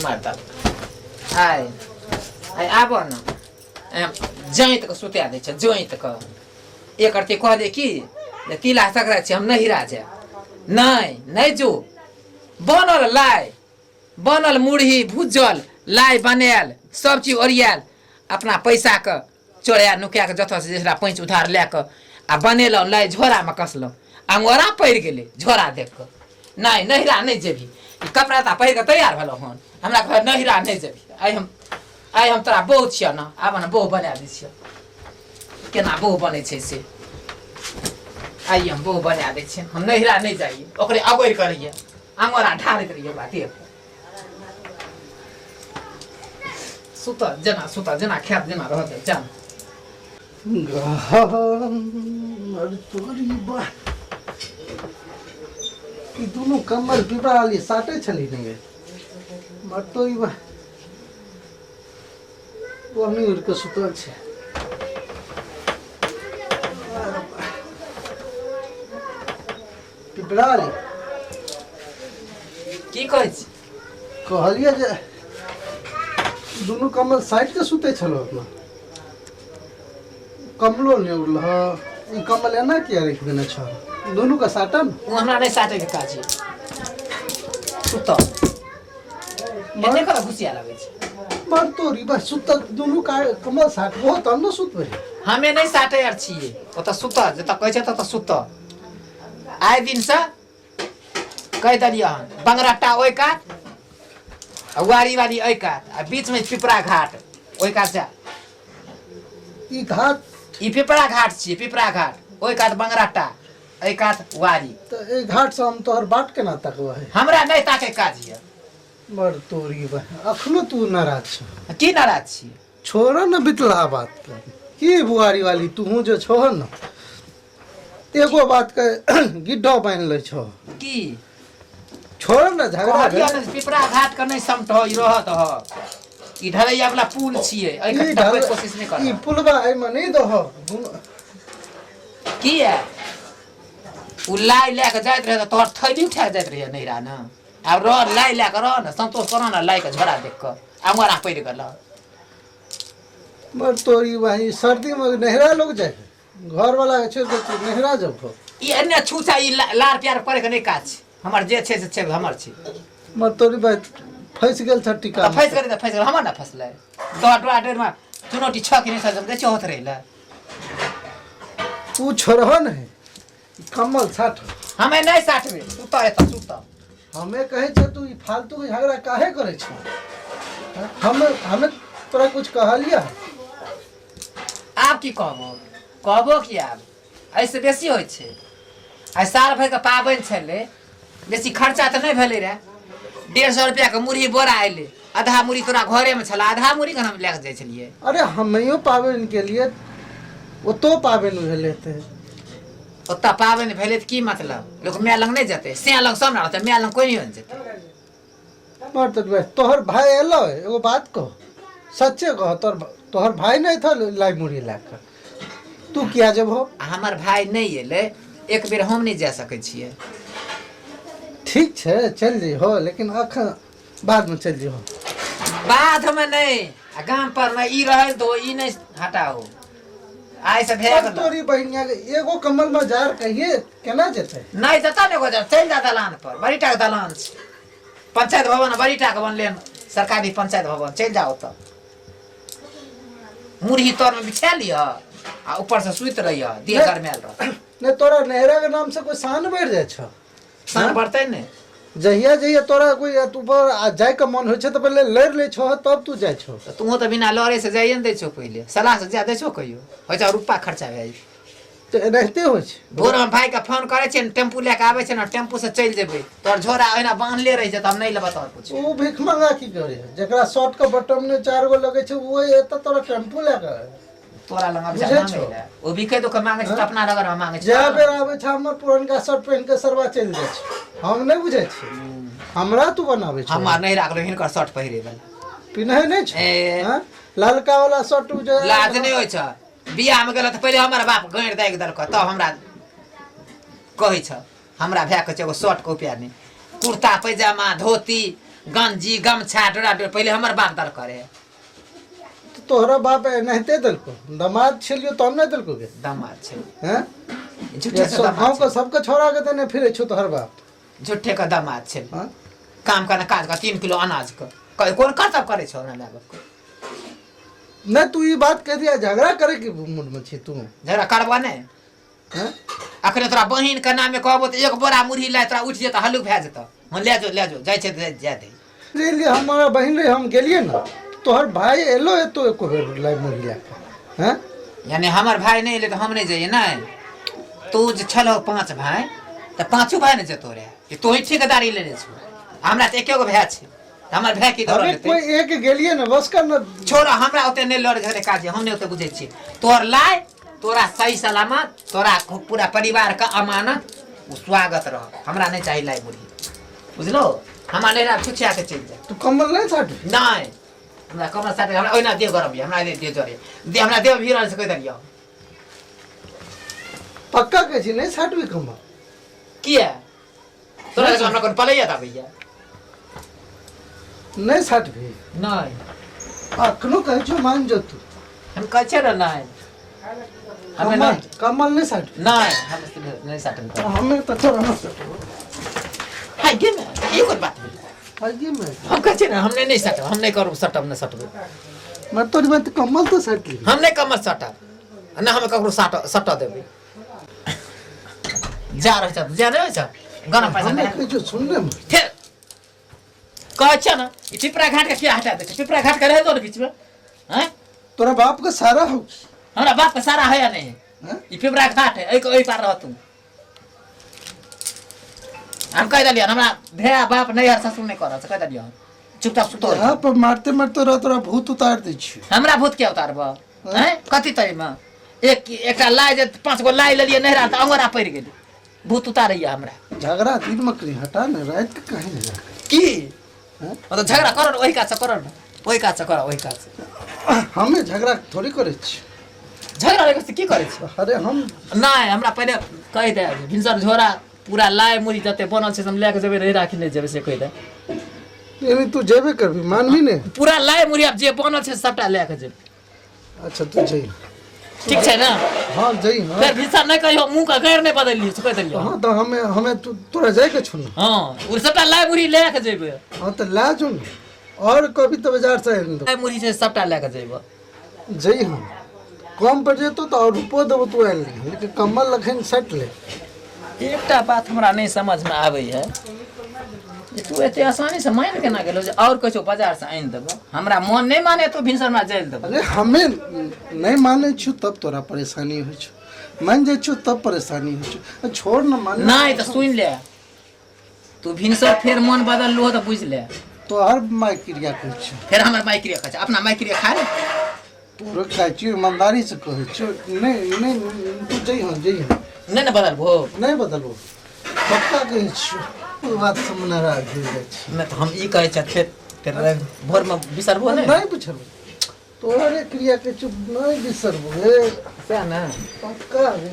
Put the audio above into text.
मर्द आइ आइ आबऽ ने जाँति कऽ सुता दै छै जाँति कऽ एक रत्ती कहलियै की जे तिला संक्रान्ति छै हम नहिरा जायब नहि नहि जो बनल लाइ बनल मुरही भुजल लाइ बनायल सब चीज ओरियायल अपना पैसाके चोराए नुका कऽ जतऽसँ जकरा पैंच उधार लए कऽ आ बनेलहुँ लाइ झोरामे कसलहुँ अंगोरा पड़ि गेलै झोरा देख कऽ नहि नहिरा नहि जेबही ई कपड़ा लत्ता पहिर कऽ तैयार भेलहुँ हन हमरा कहै नहिरा नहि जेबही आइ हम तोरा बहु छियह ने आब ने बहु बना दै छियह केना बहु बनै छै से आइ हम बहु बना दै छियै हम नहिरा नहि जाइए ओकरे अगोरि कऽ रहियै अंगोरा ढारैत रहियै ओकरा देह पर सुतल जेना सुतल जेना खायत जेना रहत जान अरे तोरी बा ई दुनू कम्बल पिपरा वाली साटे छली ने गे मर तोरी बा ओढ़नी उड़ि कऽ सुतल छै पिपरा वाली की कहै छी कहलियै जे दुनू कम्बल साटि कऽ सुतै छलहुँ अपना कम्बलो नहि उड़ल हँ ई कम्बल एना किया राखि देने छह दुनूके साटम ओ हमरा नहि साटैके काज यऽ सुतऽ एते कऽ घुसिया लगै छै बड़ तोरी बस सुतल दुनू का कम्बल साटबो तब ने सुतबै हमे नहि साटै आर छियै ओतऽ सुतऽ जतऽ कहै छै ततऽ सुतऽ आइ दिनसँ कहि देलियै हन बंगरट्टा ओहि कात आ वारी वाली एहि कात आ बीचमे पिपरा घाट ओहि कात जा ई घाट ई पिपरा घाट छियै पिपरा घाट ओहि कात बंगरट्टा एहि कात वारी तऽ एहि घाटसँ हम तोहर बाट केना तकबै हमरा नहि ताके काज यऽ बड़ तोरी बा अखनो तू नाराज छ की नाराज छी छोड़ न बितला बात के की बुआरी वाली तूहू जो छो न एगो बात के गिड्ढो बान्हि लै छो की छोड़ न झगड़ा कहलियै भेल ने पिपरा घाट के नहि समटह ई रहत ह ई ढलैया वाला पुल छियै एहि ई के टपबै ढल- कोशिश नहि ई करब पुलबा एहिमे नहि दह किया ओ लाइ लए कऽ जाइत रहै तऽ तोहर थैली उठा कऽ जाइत रहै नैहरा ने आब रह लाइ लए कऽ रह ने संतोष करह ने लाइके झोरा देख कऽ आमरा पड़ि गेल बड़ तोरी वही सर्दी में नहरा लोग जाए घर वाला के छोड़ के तू नहरा जब हो ई एन्ने छूछा ई लार प्यार करे के नहि काज छै हमर जे छै से छै हमर छै मर तोरी भाई फंस गेल छ टीका तऽ फँसि गेलै तऽ फँसि गेल हमर ने फँसलै तोहर डोरा डोरिमे चुनौती छह कि नहि छह हम देखियौ होत रहै लए तू छोड़ह नहीं कम्बल साठ हमे नहि साटबै सुतऽ एतऽ सुतऽ हमे कहै छै तू ई फालतू के झगड़ा काहे करै छ हम हमे तोरा कुछ कहलियै आब की कहबो कहबो की आब एहिसँ बेसी होइ छै आइ साल भरिके पाबनि छलै बेसी खर्चा तऽ नहि भेलै रहए 150 रुपैआके मुरही बोरा अयलै आधा मुरही तोरा घरेमे छलै आधा मुरही हम लए कऽ जाइ छलियै अरे हमेयो पाबनि केलिए ओतो पाबनि भेलै तऽ ओतऽ पाबनि भेलै तऽ की मतलब लोक माय लग नहि जेतै सैं लग सब ने रहतै माय लग कोइ नहि जेतै मर तऽ तोहर भाय एलो एगो बात कह सच्चे कह तोहर तोहर भाय नहि था लाई मुरही लए कऽ तू किया जेबहो आ हमर भाय नहि एलै एक बेर हम नहि जा सकै छियै ठीक छै चलि जइहो लेकिन अखन बादमे चलि जइहो बाधमे नहि आ गाम पर नहि ई रहै दो ई नहि हटाओ आइ से भए पर गेल तोरी बहिनिया के एगो कम्बल में जार कहिए केना जेतै नहि जतऽ ने एगो चलि जा दलान पर बड़ी टाके दलान छै पंचायत भवन बड़ी टाके बनलै हन सरकारी पंचायत भवन चलि जाओ ओतऽ मुरही तरमे बिछा लिअ आ ऊपरसँ सुति रहिह देह गरमायल रह नहि तोरा नैहरा के नाम से कोई शान बढ़ि जाइ छौ शान बढ़तै ने जहिया जहिया तोरा कोई ऊपर आ जाय के मन होइ छै तऽ पहिले लड़ि लै छौ तब तू जाइ छौ तऽ तूहो तऽ बिना लड़े से जाइए ने दै छौ पहिले सलाह से जा दै छौ कहियो होइ छौ रुपा खर्चा भए जाइ तऽ एनाहिते होइ छै भोरमे भाइके फोन करै छियै ने टेम्पू लए कऽ आबै छै ने टेम्पू से चलि जेबै तोहर झोरा ओहिना बान्हले रहै छै तऽ हम नहि लेबऽ तोहर किछु ओ भीख मंगा की करे जकरा शर्ट के बटन ने चार गो लगै छै ओ एतऽ तोरा टेम्पू लए कऽ तोरा लग आब बुझै मांगै छौ? लए ओ बिकै तो मांगै छै तऽ अपना नगरमे मांगै छै जए बेर आबै छै हमर पुरनका शर्ट पहिन के सरवा चलि जाइ छै हम नहि बुझै छियै हमरा तू बनाबै छै हमर नहि राखलो हिनकर शर्ट पहिरे वाला पिन्है नहि छै ए। हँ? ललका वाला शर्ट उ जे लाज नहि होइ छ बियाहमे गेल तऽ पहिले हमर बाप गैर दागि देलक तब हमरा कहै छ हमरा भाय के छै एगो शर्टके उपाय नहि कुर्ता पैजामा धोती गंजी गमछा डोरा डोर पहिले हमर बाप दल करे। तऽ तोहरा बाप एनाहिते देलको, दमाद छलियो तब नहि देलको गे? दामाद छै। हैं? झूठे के सब दामाद गाँव छै। के सबके छोड़ा के देने फिरे छौ तोहर बाप। झूठे के दामाद छै। हाँ? काम करना काज का 3 किलो अनाज के कोन कर्तव्य करे छौ हमरा माय बाप के? नहीं, तू ई बात कह दिया, झगड़ा करे के मूड में छी तू? झगड़ा करबा नहि। हैं? अखने तोरा बहिन के नामे कहबो तऽ एक बोरा मुरही लाय तोरा उठि जेतऽ, हल्लुक भए जेतऽ। हँ, ले जो, ले जो, जाइ छै तऽ जाय दे। जे लिए हमारा बहिन रहे, हम गेलिए ना, तोहर भाई एलो एतो एको बेर लाई मुरही लए के? हैं? यानी हमर भाई नहि एलै तऽ हम नहि जइयै? नहि, तू जे छलहो पाँच भाई तऽ पाँचो भाई ने जेतो रहे। ई तोही ठेकेदारी लेने छौ, हमरा तऽ एके गो भाय छै, तऽ हमर भाय की दौड़ल अरे हेतै? कोई एक गेलिए ना, बस कर ना। छोड़, हमरा ओते नहि लड़ झगड़े काज, हम नहि ओते बुझै छियै। तोहर लाय तोरा सही सलामत, तोरा पूरा परिवार के अमानत, ओ स्वागत रह। हमरा नहि चाही लाय मुरही, बुझलो? हमरा नैहरा छुछिया के चलि जा। तू कम्बल नहीं साट? नहि, हमरा कमर साटे, हमरा ओहिना देह गरम यऽ, हमरा देह जरे देह, हमरा देह भीड़ से कहि देलियै। पक्का कहै छी, नहीं साटबी कम्बल? किया? तोरा जकाँ हमरा कोनो पलैया दाबैया? नहीं साटबी? नहि। अखनो कहै छौ, मान जो तू। हम कहै छियै ने, नहि, हमे कम्बल नहि। कम्बल नहीं साटबी? नहि, हम नहि साटब। हमें तो तोरा ना साटबो। हाय गे, ने ई कोन बात भेलै? आगे में। हम कहै छियै ने, हम नहि सटब, हम नहि करब, सटब नहि सटबै। मैं तोरी बात, कम्बल तो साट ली। हम नहि कमर सटब, नहि हम ककरो साट सटऽ देबै। जा रहल छ, जा रहल छ, गरम पैसा हमें नहि। कहै छौ, सुन ने। फेर कहै छियै ने, ई पिपरा घाट के किया हटा दै छै? पिपरा घाट के रहै दो ने बीचमे, आँय? तोरा बाप के सारा हो। हमरा बाप के सारा है या नहीं? हैं? ई पिपरा घाट है, एहि के ओहि पार रह तू। हम कहि देलियै, हमरा भाय बाप नैहर ससुर नहि करत, से कहि देलियै। चुपचाप सुतो। यहाँ पर मारते मारते रह, तोरा भूत उतार दै छी। हमरा भूत किया उतारब? हैं, कथी तरीमे? एक एकटा लाइ जे पाँच गो लाइ लेलियै नैहरा तऽ अंगोरा पड़ि गेलै, भूत उतारैया हमरा? झगड़ा दिन में करी, हटा ने, रात के कहीं नहीं जा। की? हैं? मतलब झगड़ा करो ने, ओहि काज से करो ने, ओहि काज से करो, ओहि काज से। हमें झगड़ा थोड़ी करे छी। झगड़ा लगै से की करै छी? अरे हम नहि, हमरा पहिले कहि दे, भिनसर झोरा पूरा लाइ मुरही जते बनल छै से हम लए कऽ जेबै, रहि राखी नहि जेबै, से कहि दे। यानी तू जेबे करबी, मानबी ने? पूरा लाइ मुरही आब जे बनल छै सबटा लए कऽ जेबै। अच्छा, तू जई। ठीक छै ने? हाँ, जई, हाँ। फेर भिनसर नहि कहियो मुँह के गैर नहि बदलियो, से कहि देलियो। हाँ, तो हमें हमें तू तोरा जाए के छो ने? हाँ, ओ सबटा लाइ मुरही लए कऽ जेबै। हाँ, तो ला जो ने, और कभी तो बाजार से आनि दो। लाइ मुरही छै सबटा लए कऽ जेबै। जई, हम कम पड़ जेतो तो और रुपो देबो, तू आनि ली, लेकिन कम्बल लखन सट ले। एकटा बात हमरा नहि समझमे आबैए जे तू एते आसानीसँ मानि केना गेलो जे आओर कहै छौ बाजारसँ आनि देबो। हमरा मन नहि माने तू भिनसर हमरा जलि देबो। अरे हमें नहीं माने छु तब तोरा परेशानी होइ छौ, मान जाइ छौ तब परेशानी होइ छौ। छोड़ न, मान। नहि तऽ सुनि ले, तू भिनसर फेर मन बदललो तऽ बुझि ले। तोहर माय क्रिया कहै छौ। फेर हमर माय क्रिया खाइ छै? अपना माय क्रिया खा ले। तोरो खाइ छियौ, ईमानदारी से कहै छियौ। नहीं नहीं, तू जइहन, जइहन। नहि ने बदलबो? नहीं बदलबो, पक्का कहै छियौ। ओ बात से हम नाराज भऽ जाइ छी। नहि तऽ हम ई कहै छियै, फेर फेर भोरमे बिसरबो नहि? नहीं बिसरबो, तोहरे क्रिया के चुप, नहीं बिसरबो हे। सएह ने। पक्का रे।